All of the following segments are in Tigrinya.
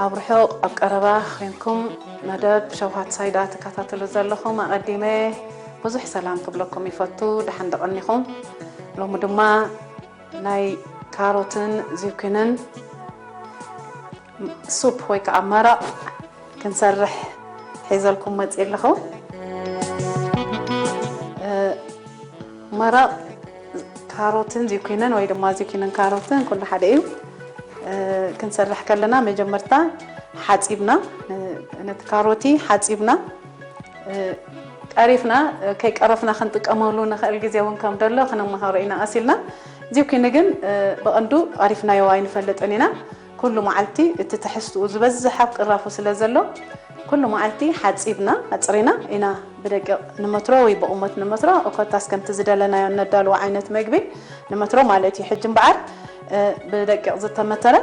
ኣብ ርሑቕ ኣብ ቀረባ ኮይንኩም መደብ ሸውሃት ሳይዳ ትከታተሉ ዘለኹም ኣቐዲመ ብዙሕ ሰላም ክብለኩም ይፈቱ። ደሓን ደቐኒኹም። ሎሚ ድማ ናይ ካሮትን ዚኩንን ሱፕ ወይ ከዓ መረቕ ክንሰርሕ ሒዘልኩም መፅእ ኣለኹ። መረቕ ካሮትን ዚኩንን ወይ ድማ ዚኩንን ካሮትን ኩሉ ሓደ እዩ። ክንሰርሕ ከለና መጀመርታ ሓፂብና፣ ነቲ ካሮቲ ሓፂብና፣ ቀሪፍና፣ ከይቀረፍና ክንጥቀመሉ ንኽእል ግዜ እውን ከም ደሎ ክንመሃሮ ኢና ቀሲልና። ዚኩኒ ግን ብቐንዱ ቀሪፍናዮ ኣይንፈልጥን ኢና። ኩሉ መዓልቲ እቲ ትሕዝትኡ ዝበዝሕ ኣብ ቅራፉ ስለ ዘሎ፣ ኩሉ መዓልቲ ሓጺብና ኣጽሪና ኢና ብደቂቕ ንመትሮ ወይ ብቑመት ንመትሮ። እኮታስ ከምቲ ዝደለናዮ ነዳልዎ ዓይነት መግቢ ንመትሮ ማለት እዩ። ሕጂ እምበኣር ብደቂቕ ዝተመተረ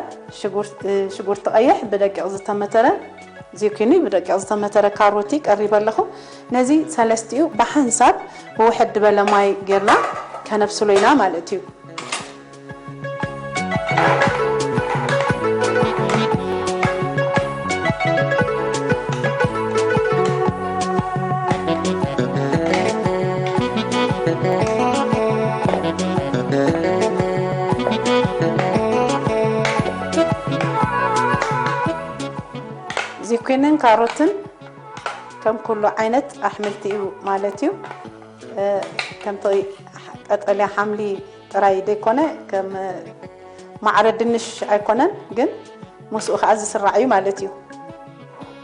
ሽጉርቲ ቀይሕ፣ ብደቂቕ ዝተመተረ ዚኩኒ፣ ብደቂቕ ዝተመተረ ካሮቲ ቀሪበ ኣለኹ። ነዚ ሰለስቲኡ ብሓንሳብ ብውሕድ ዝበለ ማይ ጌርና ከነብስሎ ኢና ማለት እዩ። ዚኩንን ካሮትን ከም ኩሉ ዓይነት ኣሕምልቲ እዩ ማለት እዩ። ከምቲ ቀጠልያ ሓምሊ ጥራይ ዘይኮነ ከም ማዕረ ድንሽ ኣይኮነን፣ ግን ምስኡ ከዓ ዝስራዕ እዩ ማለት እዩ።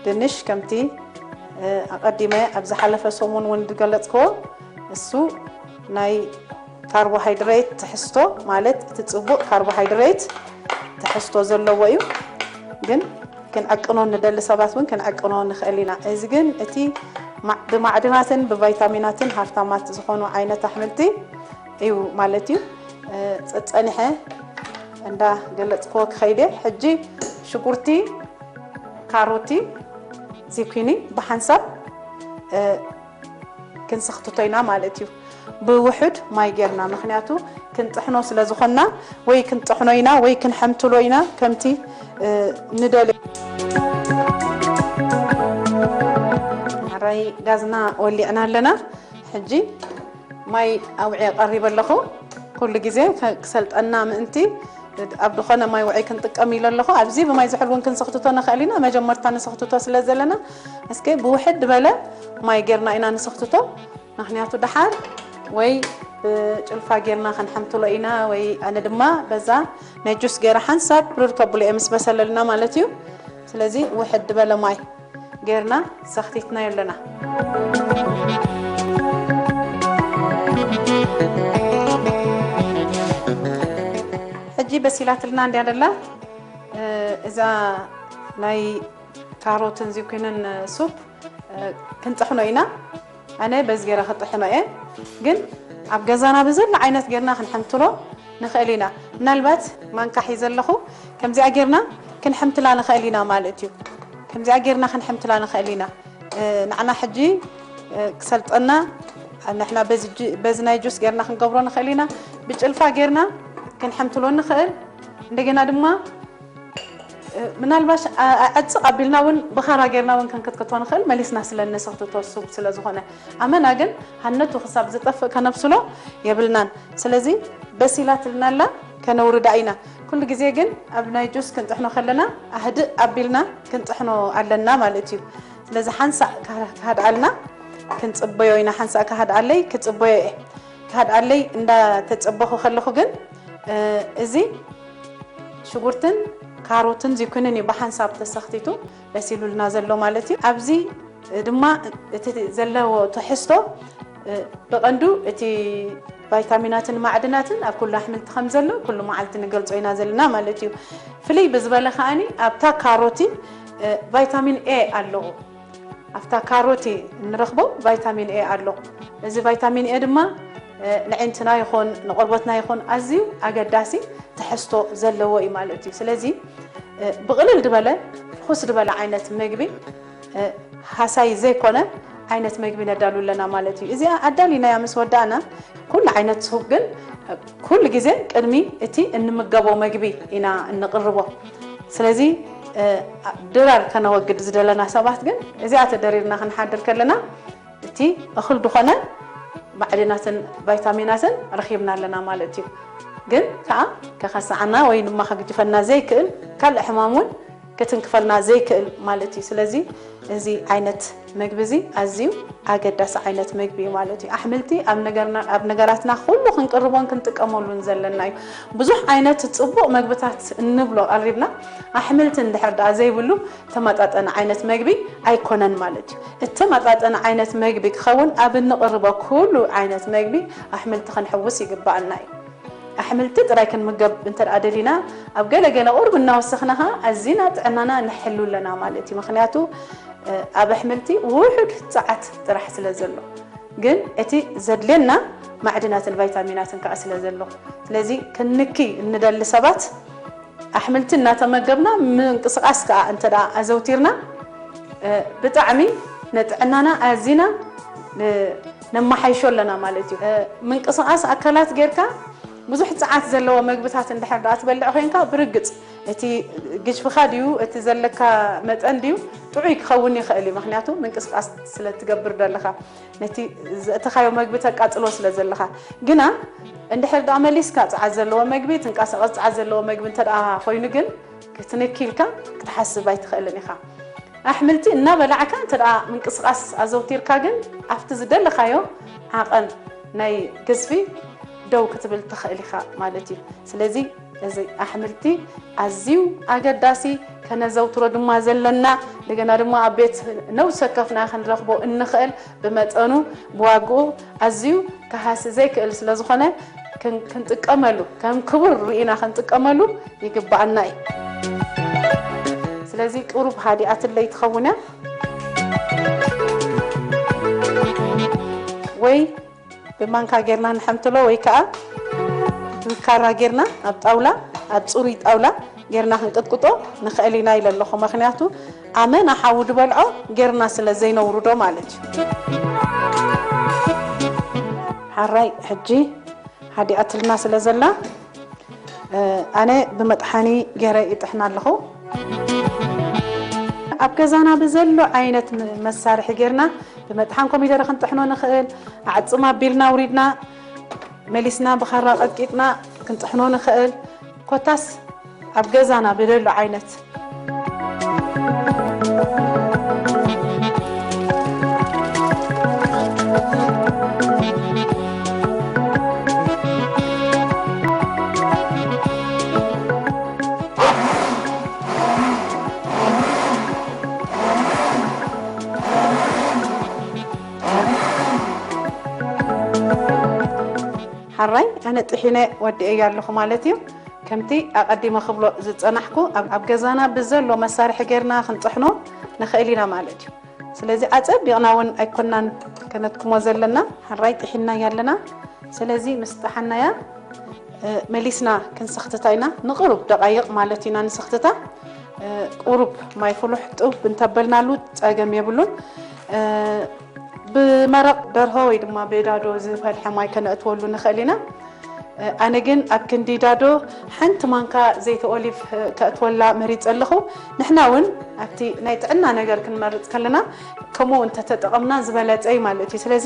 ድንሽ ከምቲ ኣቐዲመ ኣብ ዝሓለፈ ሰሙን እውን ዝገለፅክዎ እሱ ናይ ካርቦሃይድሬት ትሕዝቶ ማለት እቲ ፅቡቕ ካርቦሃይድሬት ትሕዝቶ ዘለዎ እዩ። ግን ክንዕቅኖ ንደሊ ሰባት እውን ክንዕቅኖ ንኽእል ኢና። እዚ ግን እቲ ብማዕድናትን ብቫይታሚናትን ሃፍታማት ዝኾኑ ዓይነት ኣሕምልቲ እዩ ማለት እዩ። ፀፀኒሐ እንዳ ገለፅክዎ ክኸይደ ሕጂ ሽጉርቲ፣ ካሮቲ፣ ዚኩኒ ብሓንሳብ ክንሰኽትቶ ኢና ማለት እዩ። ብውሑድ ማይ ጌርና፣ ምኽንያቱ ክንጥሕኖ ስለ ዝኾንና ወይ ክንጥሕኖ ኢና ወይ ክንሐምትሎ ኢና ከምቲ ንደልዮ። ሕራይ ጋዝና ወሊዕና ኣለና። ሕጂ ማይ ኣውዒ ቀሪበ ኣለኹ። ኩሉ ግዜ ክሰልጠና ምእንቲ ኣብ ዝኾነ ማይ ውዒ ክንጥቀም ኢለ ኣለኹ። ኣብዚ ብማይ ዝሕል እውን ክንስኽትቶ ንኽእል ኢና። መጀመርታ ንስኽትቶ ስለ ዘለና እስከ ብውሕድ ዝበለ ማይ ጌርና ኢና ንስኽትቶ። ምኽንያቱ ደሓር ወይ ብጭልፋ ጌርና ክንሓምትሎ ኢና ወይ ኣነ ድማ በዛ ናይ ጁስ ገይረ ሓንሳብ ብርር ከብሎ እየ ምስ በሰለልና ማለት እዩ። ስለዚ ውሕድ ዝበለ ማይ ጌርና ሰኽቲትናዮ ኣለና። ሕጂ በሲላትልና እንድያ ደላ እዛ ናይ ካሮትን ዚኩንን ሱፕ ክንጥሕኖ ኢና። ኣነ በዚ ገይረ ክጥሕኖ እየ፣ ግን ኣብ ገዛና ብዘሎ ዓይነት ጌርና ክንሕምትሎ ንኽእል ኢና። ምናልባት ማንካ ሒዘ ኣለኹ፣ ከምዚኣ ጌርና ክንሕምትላ ንኽእል ኢና ማለት እዩ። ከምዚኣ ጌርና ክንሕምትላ ንኽእል ኢና። ንዓና ሕጂ ክሰልጠና ንሕና በዚ ናይ ጁስ ጌርና ክንገብሮ ንኽእል ኢና። ብጭልፋ ጌርና ክንሕምትሎ ንኽእል። እንደገና ድማ ምናልባሽ ኣዕፅቕ ኣቢልና እውን ብኻራ ጌርና እውን ክንክትክቶ ንኽእል፣ መሊስና ስለ እነሰኽትቶ ሱብ ስለ ዝኾነ። ኣመና ግን ሃነቱ ክሳብ ዝጠፍእ ከነብስሎ የብልናን። ስለዚ በሲላትልና ኣላ፣ ከነውርዳ ኢና። ኩሉ ግዜ ግን ኣብ ናይ ጁስ ክንጥሕኖ ከለና ኣህድእ ኣቢልና ክንጥሕኖ ኣለና ማለት እዩ። ስለዚ ሓንሳእ ክሃድኣልና ክንፅበዮ ኢና። ሓንሳእ ክሃድኣለይ ክፅበዮ እየ። ክሃድኣለይ እንዳተፀበኹ ከለኹ ግን እዚ ሽጉርትን ካሮትን ዚኩንን እዩ ብሓንሳብ ተሰኽቲቱ በሲሉልና ዘሎ ማለት እዩ። ኣብዚ ድማ እቲ ዘለዎ ትሕዝቶ ብቐንዱ እቲ ቫይታሚናትን ማዕድናትን ኣብ ኩሉ ኣሕምልቲ ከም ዘሎ ኩሉ መዓልቲ ንገልጾ ኢና ዘለና ማለት እዩ። ፍልይ ብዝበለ ከዓኒ ኣብታ ካሮቲ ቫይታሚን ኤ ኣለዎ። ኣብታ ካሮቲ እንረኽቦ ቫይታሚን ኤ ኣሎ። እዚ ቫይታሚን ኤ ድማ ንዒንትና ይኹን ንቆርበትና ይኹን ኣዝዩ ኣገዳሲ ትሕዝቶ ዘለዎ እዩ ማለት እዩ። ስለዚ ብቕልል ዝበለ ፍኹስ ዝበለ ዓይነት ምግቢ ሃሳይ ዘይኮነ ዓይነት ምግቢ ነዳሉ ኣለና ማለት እዩ። እዚኣ ኣዳሊናያ ምስ ወዳእና ኩሉ ዓይነት ስሁብ ግን ኩሉ ግዜ ቅድሚ እቲ እንምገቦ ምግቢ ኢና እንቕርቦ። ስለዚ ድራር ከነወግድ ዝደለና ሰባት ግን እዚኣ ተደሪርና ክንሓድር ከለና እቲ እኹል ዝኾነ ማዕድናትን ቫይታሚናትን ረኺብና ኣለና ማለት እዩ። ግን ከዓ ከኸስዓና ወይ ድማ ከግጅፈና ዘይክእል ካልእ ሕማም እውን ክትንክፈልና ዘይክእል ማለት እዩ። ስለዚ እዚ ዓይነት መግቢ እዚ ኣዝዩ ኣገዳሲ ዓይነት መግቢ እዩ ማለት እዩ። ኣሕምልቲ ኣብ ነገርና ኣብ ነገራትና ኩሉ ክንቅርቦን ክንጥቀመሉን ዘለና እዩ። ብዙሕ ዓይነት ጽቡቕ መግብታት እንብሎ ቀሪብና ኣሕምልቲ እንድሕር ደኣ ዘይብሉ ተመጣጠነ ዓይነት መግቢ ኣይኮነን ማለት እዩ። እተመጣጠነ ዓይነት መግቢ ክኸውን ኣብ እንቕርቦ ኩሉ ዓይነት መግቢ ኣሕምልቲ ክንሕውስ ይግባኣና እዩ። ኣሕምልቲ ጥራይ ክንምገብ እንተ ደኣ ደሊና ኣብ ገለ ገለ ቁሩብ እናወሰኽና ኸዓ ኣዚና ጥዕናና ንሕሉ ኣለና ማለት እዩ። ምኽንያቱ ኣብ ኣሕምልቲ ውሑድ ጸዓት ጥራሕ ስለ ዘሎ ግን እቲ ዘድልየና ማዕድናትን ቫይታሚናትን ከዓ ስለ ዘሎ ስለዚ ክንንኪ እንደሊ ሰባት ኣሕምልቲ እናተመገብና ምንቅስቃስ ከዓ እንተ ኣዘውቲርና ብጣዕሚ ንጥዕናና ኣዚና ነማሓይሾ ኣለና ማለት እዩ። ምንቅስቃስ ኣካላት ጌርካ ብዙሕ ጸዓት ዘለዎ መግብታት እንድሕር ደኣ ትበልዕ ኮይንካ ብርግጽ እቲ ግዝፍኻ ድዩ እቲ ዘለካ መጠን ድዩ ጥዑይ ክኸውን ይኽእል እዩ። ምክንያቱ ምንቅስቃስ ስለ ትገብር ዘለኻ ነቲ ዘእተኻዮ መግቢ ተቃጽሎ ስለ ዘለኻ ግና እንድሕር ደኣ መሊስካ ጸዓት ዘለዎ መግቢ ትንቀሳቐስ ጸዓት ዘለዎ መግቢ እንተ ደኣ ኮይኑ ግን ክትንኪ ኢልካ ክትሓስብ ኣይትኽእልን ኢኻ። ኣሕምልቲ እናበላዕካ እንተ ደኣ ምንቅስቃስ ኣዘውቲርካ ግን ኣብቲ ዝደለኻዮ ዓቐን ናይ ግዝፊ ደው ክትብል ትኽእል ኢኻ ማለት እዩ። ስለዚ እዚ ኣሕምልቲ ኣዝዩ ኣገዳሲ ከነዘውትሮ ድማ ዘለና እንደገና ድማ ኣብ ቤት ነብሲ ወከፍና ክንረኽቦ እንኽእል ብመጠኑ ብዋግኡ ኣዝዩ ክሃሲ ዘይክእል ስለ ዝኾነ ክንጥቀመሉ ከም ክቡር ርኢና ክንጥቀመሉ ይግባኣና እዩ። ስለዚ ቁሩብ ሃዲኣትለይ ትኸውን እያ ወይ ብማንካ ጌርና ንሐምትሎ ወይ ከዓ ብካራ ጌርና ኣብ ጣውላ ኣብ ፅሩይ ጣውላ ጌርና ክንቅጥቅጦ ንኽእል ኢና ኢለ ኣለኹ። ምክንያቱ ኣመና ሓዊ ዝበልዖ ጌርና ስለ ዘይነውርዶ ማለት እዩ። ሓራይ ሕጂ ሃዲኣትልና ስለ ዘላ ኣነ ብመጥሓኒ ገይረ ይጥሕና ኣለኹ። ኣብ ገዛና ብዘሎ ዓይነት መሳርሒ ጌርና ብመጥሓን ኮሚደረ ክንጥሕኖ ንኽእል፣ ኣዕፅም ኣቢልና ኣውሪድና መሊስና ብኻራ ቀጥቂጥና ክንጥሕኖ ንኽእል። ኮታስ ኣብ ገዛና ብደሎ ዓይነት ሓራይ ኣነ ጥሒነ ወዲኤያ ኣለኹ ማለት እዩ። ከምቲ ኣቐዲመ ክብሎ ዝጸናሕኩ ኣብ ገዛና ብዘሎ መሳርሒ ጌርና ክንጥሕኖ ንኽእል ኢና ማለት እዩ። ስለዚ ኣጸቢቕና እውን ኣይኮናን ከነትክሞ ዘለና ሓራይ ጥሒንናያ ኣለና። ስለዚ ምስ ጠሓናያ መሊስና ክንሰኽትታ ኢና ንቕሩብ ደቓይቕ ማለት ኢና ንሰኽትታ። ቁሩብ ማይ ፍሉሕ ጥብ እንተበልናሉ ጸገም የብሉን። ብመረቕ ደርሆ ወይ ድማ ብዳዶ ዝፈልሐ ማይ ከነእትወሉ ንኽእል ኢና። ኣነ ግን ኣብ ክንዲ ዳዶ ሓንቲ ማንካ ዘይቲ ኦሊቭ ከእትወላ መሪጸ ኣለኹ። ንሕና እውን ኣብቲ ናይ ጥዕና ነገር ክንመርጽ ከለና ከምኡ እንተተጠቐምና ዝበለጸ እዩ ማለት እዩ። ስለዚ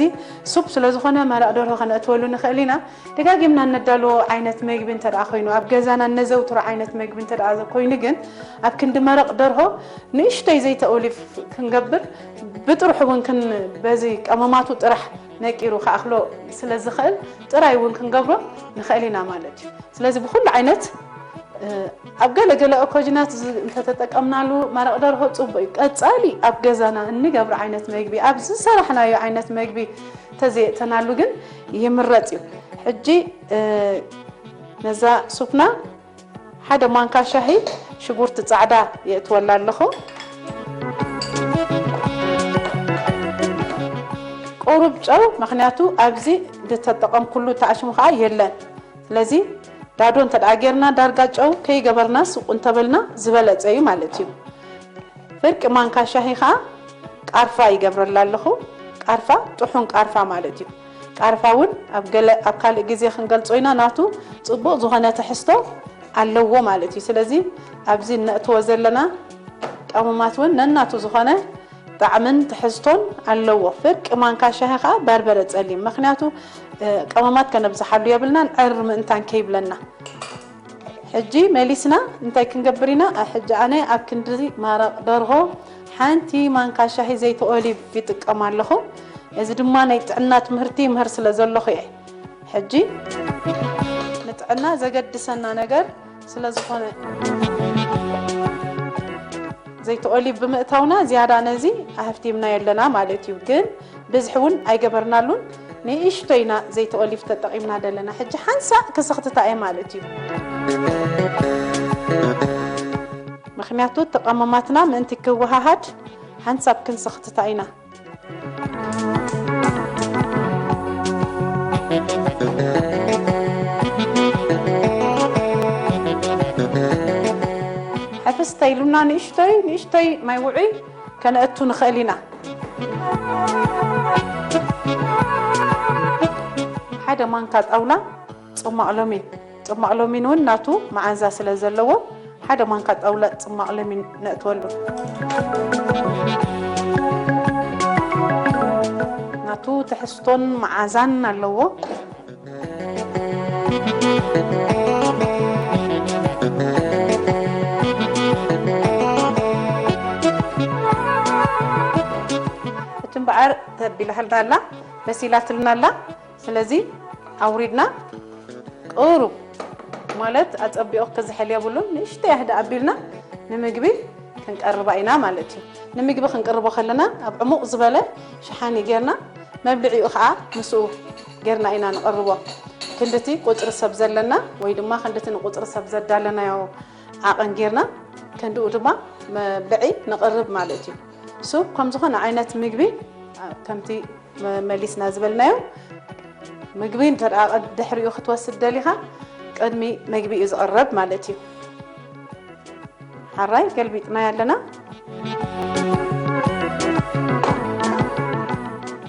ሱፕ ስለ ዝኾነ መረቕ ደርሆ ከነእትወሉ ንኽእል ኢና። ደጋጊምና እነዳልዎ ዓይነት መግቢ እንተ ደኣ ኮይኑ ኣብ ገዛና እነዘውትሮ ዓይነት መግቢ እንተ ደኣ ኮይኑ ግን ኣብ ክንዲ መረቕ ደርሆ ንእሽተይ ዘይቲ ኦሊቭ ክንገብር ብጥርሑ እውን ክን በዚ ቀመማቱ ጥራሕ ነቂሩ ክኣኽሎ ስለ ዝኽእል ጥራይ እውን ክንገብሮ ንኽእል ኢና ማለት እዩ። ስለዚ ብኩሉ ዓይነት ኣብ ገለ ገለ ኦኮጅናት እንተተጠቀምናሉ መረቕ ደርሆ ጽቡቅ እዩ። ቀጻሊ ኣብ ገዛና እንገብሮ ዓይነት መግቢ ኣብ ዝሰራሕናዮ ዓይነት መግቢ ተዘየእተናሉ ግን ይምረጽ እዩ። ሕጂ ነዛ ሱፕና ሓደ ማንካ ሻሂ ሽጉርቲ ጻዕዳ የእትወላ ኣለኹ። ቁሩብ ጨው ምክንያቱ ኣብዚ ዝተጠቐምኩሉ ተኣሽሙ ከዓ የለን። ስለዚ ዳዶ እንተ ደኣ ጌርና ዳርጋ ጨው ከይገበርና ስቁ እንተበልና ዝበለጸ እዩ ማለት እዩ። ፍርቂ ማንካ ሻሂ ከዓ ቃርፋ ይገብረላ ኣለኹ። ቃርፋ ጥሑን ቃርፋ ማለት እዩ። ቃርፋ እውን ኣብ ገለ ኣብ ካልእ ግዜ ክንገልጾ ኢና ናቱ ጽቡቕ ዝኾነ ትሕዝቶ ኣለዎ ማለት እዩ። ስለዚ ኣብዚ እነእትዎ ዘለና ቀመማት እውን ነናቱ ዝኾነ ጣዕምን ትሕዝቶን ኣለዎ። ፍርቂ ማንካ ሻሂ ከዓ በርበረ ጸሊም፣ ምኽንያቱ፣ እ፣ ቀመማት ከነብዝሓሉ የብልናን፣ ዕር ምእንታን ከይብለና። ሕጂ መሊስና እንታይ ክንገብር ኢና? አ፣ ሕጂ ኣነ ኣብ ክንዲ ማረቕ ደርሆ ሓንቲ ማንካ ሻሂ ዘይቲ ኦሊቭ ይጥቀም ኣለኹ። እዚ ድማ ናይ ጥዕና ትምህርቲ ይምህር ስለ ዘለኹ እየ። ሕጂ ንጥዕና ዘገድሰና ነገር ስለ ዝኾነ፣ ዘይቲ ኦሊቭ ብምእታውና ዝያዳ ነዚ ኣህፍቲምናዮ ኣለና ማለት እዩ። ግን ብዝሒ እውን ኣይገበርናሉን። ንእሽቶ ኢና ዘይቲ ኦሊቭ ተጠቒምና ዘለና። ሕጂ ሓንሳእ ክስኽትታ እየ ማለት እዩ። ምኽንያቱ ተቐመማትና ምእንቲ ክወሃሃድ ሓንሳብ ክንስኽትታ ኢና። ሕፍስ ተይሉና ንእሽቶይ፣ ንእሽቶይ ማይ ውዑይ ከነእቱ ንኽእል ኢና። ሓደ ማንካ ጣውላ ጽማቕ ሎሚን። ጽማቕ ሎሚን እውን ናቱ መዓዛ ስለ ዘለዎ ሓደ ማንካ ጣውላ ጽማቕ ሎሚን ነእትወሉ። ናቱ ትሕዝቶን መዓዛን ኣለዎ። እቲ እምበኣር ተቢላሕልና ኣላ፣ በሲላትልና ኣላ። ስለዚ ኣውሪድና ቁሩብ ማለት ኣጸቢቑ ክዝሕል የብሉን፣ ንእሽተይ ኣህዳ ኣቢልና ንምግቢ ክንቀርባ ኢና ማለት እዩ። ንምግቢ ክንቅርቦ ከለና ኣብ ዕሙቕ ዝበለ ሸሓኒ ጌርና መብልዒኡ ኸዓ ምስኡ ጌርና ኢና ንቕርቦ። ክንድቲ ቁጽሪ ሰብ ዘለና ወይ ድማ ክንድቲ ንቁጽሪ ሰብ ዘዳለናዮ ዓቐን ጌርና ክንድኡ ድማ መብልዒ ንቕርብ ማለት እዩ። ሱፕ ከም ዝኾነ ዓይነት ምግቢ፣ አ፣ ከምቲ መ-፣ መሊስና ዝበልናዮ፣ ምግቢ እንተ ደኣ ቅድ-፣ ድሕሪኡ ክትወስድ ደሊኻ፣ ቅድሚ መግቢ እዩ ዝቕረብ ማለት እዩ። ሓራይ ገልቢጥናዮ ኣለና።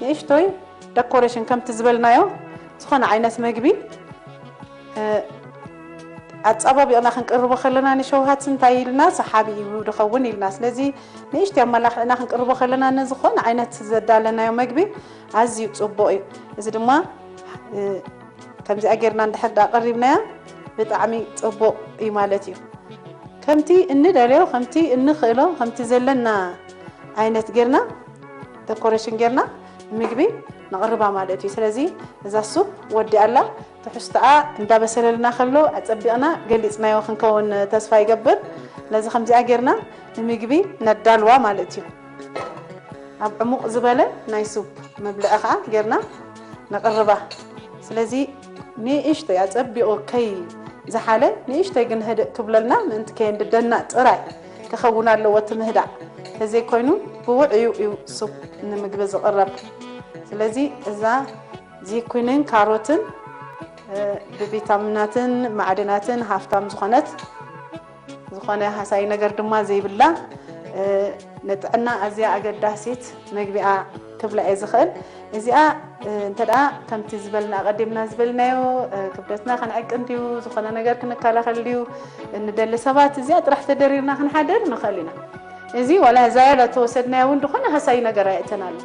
ንእሽቶይ ደኮሬሽን ከምቲ ዝበልናዮ፣ ዝኾነ ዓይነት መግቢ፣ እ፣ ኣጸባቢቕና ክንቅርቦ ከለና ንሸውሃት እንታይ ኢልና፣ ሰሓቢ እዩ ድኸውን ኢልና። ስለዚ ንእሽተይ ኣመላኽዕና ክንቅርቦ ከለና ንዝኾነ ዓይነት ዘዳለናዮ መግቢ ኣዝዩ ጽቡቕ እዩ። እዚ ድማ፣ እ፣ ከምዚኣ ጌርና እንድሕር ደኣ ቀሪብናያ ብጣዕሚ ጽቡቕ እዩ ማለት እዩ። ከምቲ እንደልዮ፣ ከምቲ እንኽእሎ፣ ከምቲ ዘለና ዓይነት ጌርና፣ ደኮሬሽን ጌርና ምግቢ ነቕርባ ማለት እዩ። ስለዚ እዛ ሱፕ ወዲኣ ኣላ። ትሕዝቶኣ እንዳበሰለልና ከሎ ኣጸቢቕና ገሊጽናዮ ክንከውን ተስፋ ይገብር። ስለዚ ከምዚኣ ጌርና ንምግቢ ነዳልዋ ማለት እዩ። ኣብ ዕሙቕ ዝበለ ናይ ሱፕ መብልዒ ኸዓ ጌርና ነቕርባ። ስለዚ ንእሽቶይ ኣጸቢቑ ከይ ዝሓለ፣ ንእሽቶይ ግን ህድእ ክብለልና ምእንቲ ከየንድደና ጥራይ ክኸውን ኣለዎ እቲ ምህዳእ። ተዘይኮይኑ ብውዕዩ እዩ ሱፕ ንምግቢ ዝቕረብ። ስለዚ እዛ ዚኩንን ካሮትን፣ እ፣ ብቪታሚናትን ማዕድናትን ሃፍታም ዝኾነት፣ ዝኾነ ሃሳይ ነገር ድማ ዘይብላ፣ እ፣ ንጥዕና ኣዝያ ኣገዳሲት መግቢኣ ክብላ እየ ዝኽእል። እዚኣ፣ እ፣ እንተ ደኣ ከምቲ ዝበልና፣ ኣቐዲምና ዝበልናዮ፣ እ፣ ክብደትና ከነዕቂ እንድዩ፣ ዝኾነ ነገር ክንከላኸል ድዩ እንደሊ ሰባት፣ እዚኣ ጥራሕ ተደሪርና ክንሓድር ንኽእል ኢና። እዚ ዋላ ዛያዳ ተወሰድናዮ እውን ዝኾነ ሃሳይ ነገር ኣየእተናሉ።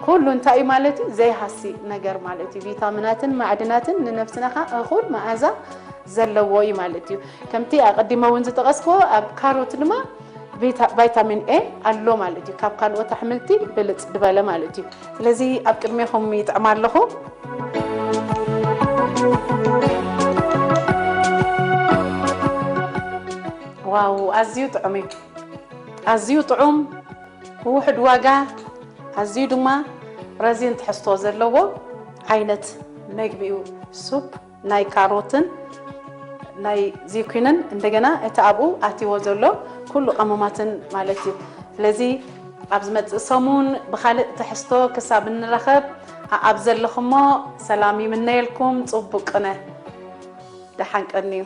ኩሉ እንታይ እዩ ማለት እዩ? ዘይሃሲ ነገር ማለት እዩ። ቪታሚናትን ማዕድናትን ንነብስና ኸዓ እኹል መኣዛ ዘለዎ እዩ ማለት እዩ። ከምቲ ኣቐዲመ እውን ዝጠቐስክዎ፣ ኣብ ካሮት ድማ ቪታ-፣ ቫይታሚን ኤ ኣሎ ማለት እዩ። ካብ ካልኦት ኣሕምልቲ ብልጽ ዝበለ ማለት እዩ። ስለዚ ኣብ ቅድሜኹም ይጥዕም ኣለኹ። ዋው፣ ኣዝዩ ጥዑም እዩ። ኣዝዩ ጥዑም፣ ብውሑድ ዋጋ፣ ኣዝዩ ድማ ረዚን ትሕዝቶ ዘለዎ ዓይነት መግቢ እዩ። ሱፕ ናይ ካሮትን ናይ ዚኩንን፣ እንደገና እቲ ኣብኡ ኣትይዎ ዘሎ ኩሉ ቀመማትን ማለት እዩ። ስለዚ ኣብ ዝመጽእ ሰሙን ብኻልእ ትሕዝቶ ክሳብ እንራኸብ፣ ኣኣብ ዘለኹሞ ሰላም ይምነየልኩም። ጽቡቕ ቅነ። ደሓን ቀንዩ።